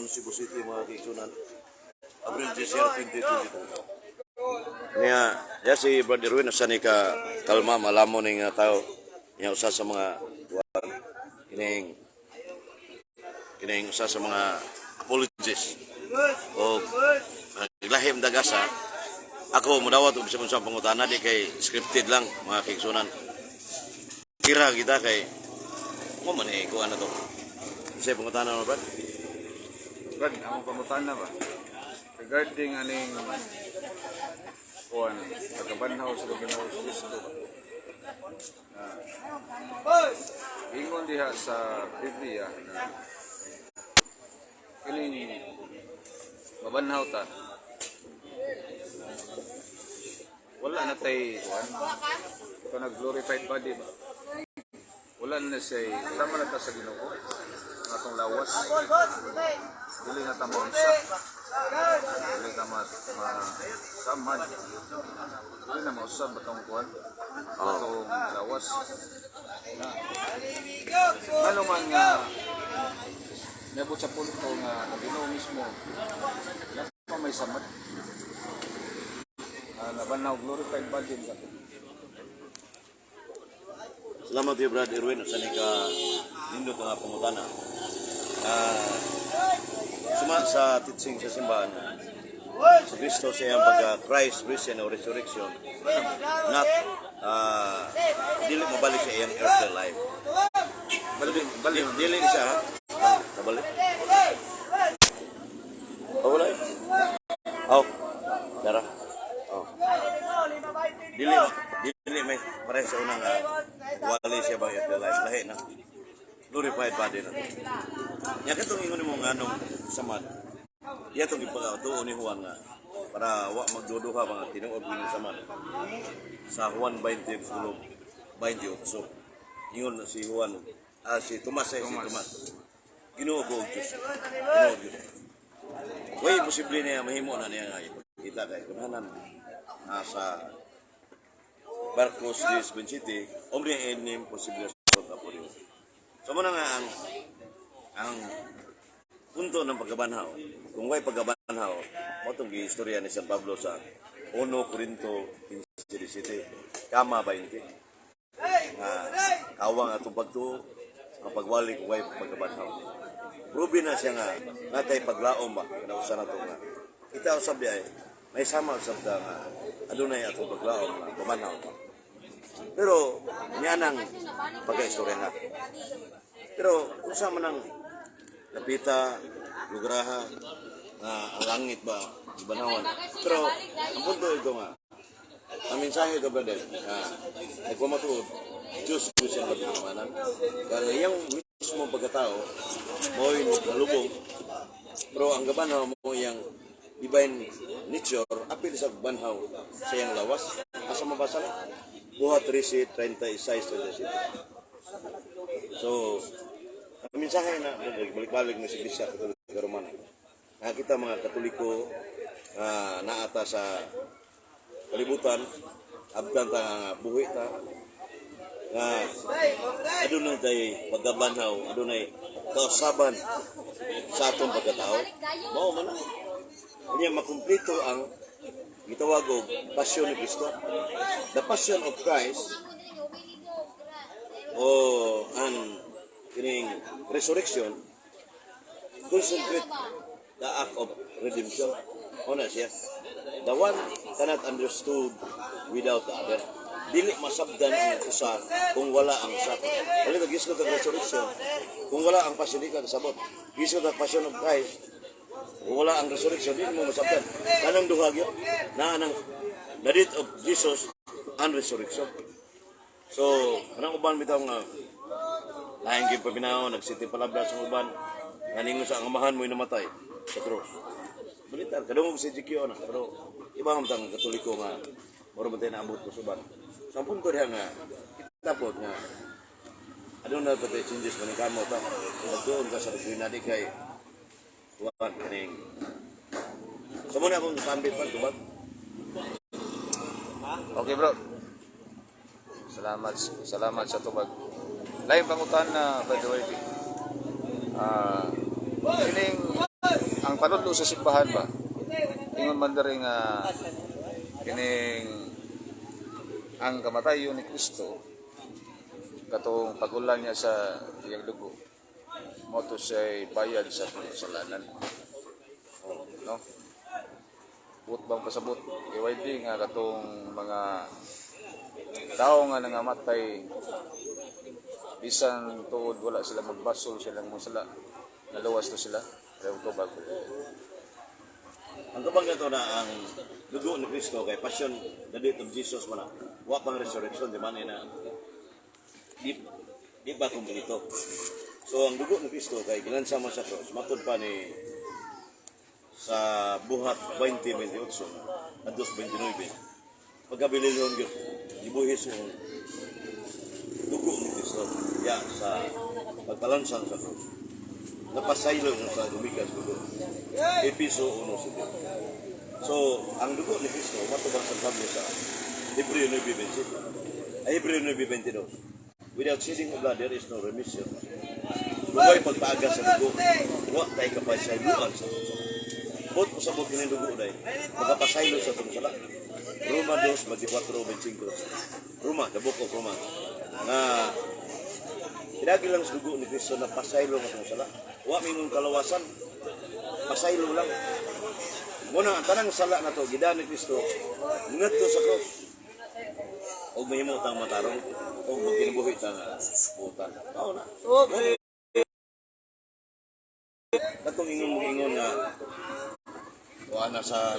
Cebu City, mga kaigsunan. Abril 10, 2022. Niya, ya si Brother Erwin usa ni ka kalma malamo ning nga tao. Niya usa sa mga kuwan kining kining usa sa mga apologists o naglahim dagasa. Ako mudawat og bisan sa pangutana, di kay scripted lang, mga kaigsunan. Kira kita kay mo man eh kuan na to. Unsay pangutana mo, Brad? Brad, ang pangutana ba? Regarding aning kuan, pagkabanhaw sa Ginoo Kristo ba? Ingon diha sa Biblia na kining mabanhaw ta, wala na tay kuan, kanang glorified body ba, wala na siya, sama na ta sa Ginoo. Ang atong lawas dili na ta maunsa, dili ta ma samad, dili na mausab atong kuan, atong lawas na ano man nga niabot sa punto nga ang Ginoo mismo na pa may samad, nabanhaw, glorified body ba? Salamat kay Brad Erwin usa ni ka nindot nga pangutana. Suma sa teaching sa simbahan, si Kristo sa iyang pagka Christ risen o resurrection, not dili mabalik sa iyang earthly life. Balik balik. Dili, dili siya ha. Nabalik. Oh, wala eh. Oh, Dara. Oh. Dili, dili may pareho sa unang wali siya ba earthly life. Lahi na. Glorified body na. Nya katong ingon mo nga nung samad. Iya tong ipagatuo ni Juan nga para wa magduduha mga tinuod ni samad. Sa Juan 20 versikulo 28. Ingon na si Juan, si Tomas ay si Tomas. Ginoo ko og Diyos. Ginoo Diyos. Way posible niya mahimo na niya nga ipakita kay kunanan nasa Marcos 10:27, "Omnia enim possibilia sunt apud Deo." So mao na nga ang punto ng pagkabanhaw. Kung way pagkabanhaw, mao tong giistorya ni San Pablo sa 1 Corinto 15:17, kama 20. Nga kawang atong pagtuo, ang pagwali kung way pagkabanhaw. Probe na siya nga natay paglaom ba kana usa na to nga. Kita usab di ay may sama usab ta nga adunay atong paglaom nga pamanhaw pa. Pero niya nang pagkaistorya na. Pero unsa man ang lapita, lugraha, nga ang langit ba, ibanhawan. Pero ang punto ito nga, ang mensahe ito, brother, nga nagpamatuod, Diyos ko siyang pagkakamanan. Kaya iyang mismo pagkatao, mo'y nalubong, pero ang gabanhaw mo iyang divine nature, apil sa banhaw sa iyang lawas. Asa mabasa na? Buhat 13, 36, 37. So, ang mensahe na, balik-balik na sa Iglesia Katolika Romana. Nakita mga Katoliko naata sa kalibutan, abdan ta nga buhi ta, nga adunay tay pagkabanhaw, adunay kausaban sa atong pagkatao. Mao man na. Unya makumplito ang gitawag og passion ni Kristo. The passion of Christ o ang kining resurrection concentrate the act of redemption. O na siya. The one cannot understood without the other. Dili masabdan ang usa kung wala ang usa. Wala ka gisgot ang resurrection. Kung wala ang passion, di ka kasabot. Gisgot ang passion of Christ. Kung wala ang resurrection, di mo masabdan. Kanang duha gyud. Na nang the death of Jesus and resurrection. So, kanang uban bitaw nga lain kay paminaw, nagsiti palabra sa uban, nga ningon sa ang amahan mo'y namatay sa krus. Balitar, kadungog si GQ na, pero iba ang tang Katoliko nga mura man tayo naabot ko sa uban. So, ang punto diha nga, kita po nga, aduna pa tayo changes man kamo ta, nagtuon ka sa doktrina di kay tuwan kaning. So muna akong sambit pa, tubag. Okay, bro. Salamat, salamat sa tubag. Lain pangutan na, by the way. Kining panudlo sa simbahan ba, ingon man diri nga kining ang kamatayon ni Kristo, katong pagulan niya sa iyang dugo, mao to siya bayad sa kasalanan, no? Buot bang pasabot iwaydi nga katong mga tao nga nangamatay, bisan tuod wala sila magbasol silang mga sala, naluwas to sila? Ayaw to bag. Ang tubang nato na ang dugo ni Kristo kay passion, the death of Jesus man na. Wa pang resurrection, di man na di pa kumpleto. So ang dugo ni Kristo kay gilansa man sa cross, matud pa ni sa Buhat 20:28 at 2:29. Pagkabililon gyud gibuhis mo dugo ni Kristo ya sa pagpalansang sa cross. Napasaylo na sa gumikas dugo. Episo 1:7. So, ang dugo ni Kristo, matubang sa Pablo sa Hebreo 9:27. Ay, Hebreo 9:22. Without shedding of blood, there is no remission. Luway pagpaaga sa dugo, wa tayo kapasayloan sa atong sala. Buot pasabot kini dugo day, makapasaylo sa atong sala. Roma 2:24-25. Roma, the Book of Romans. Na pinagi lang sa dugo ni Kristo na pasaylo ang atong sala. Wa mingon kalawasan, pasaylo lang. Muna ang tanang sala na to, gidaan ni Kristo ngadto sa cross. Og mahimo tang matarong, og magkinabuhi ta nga butan. Mao na. Katong ingon mo ingon nga wa na sa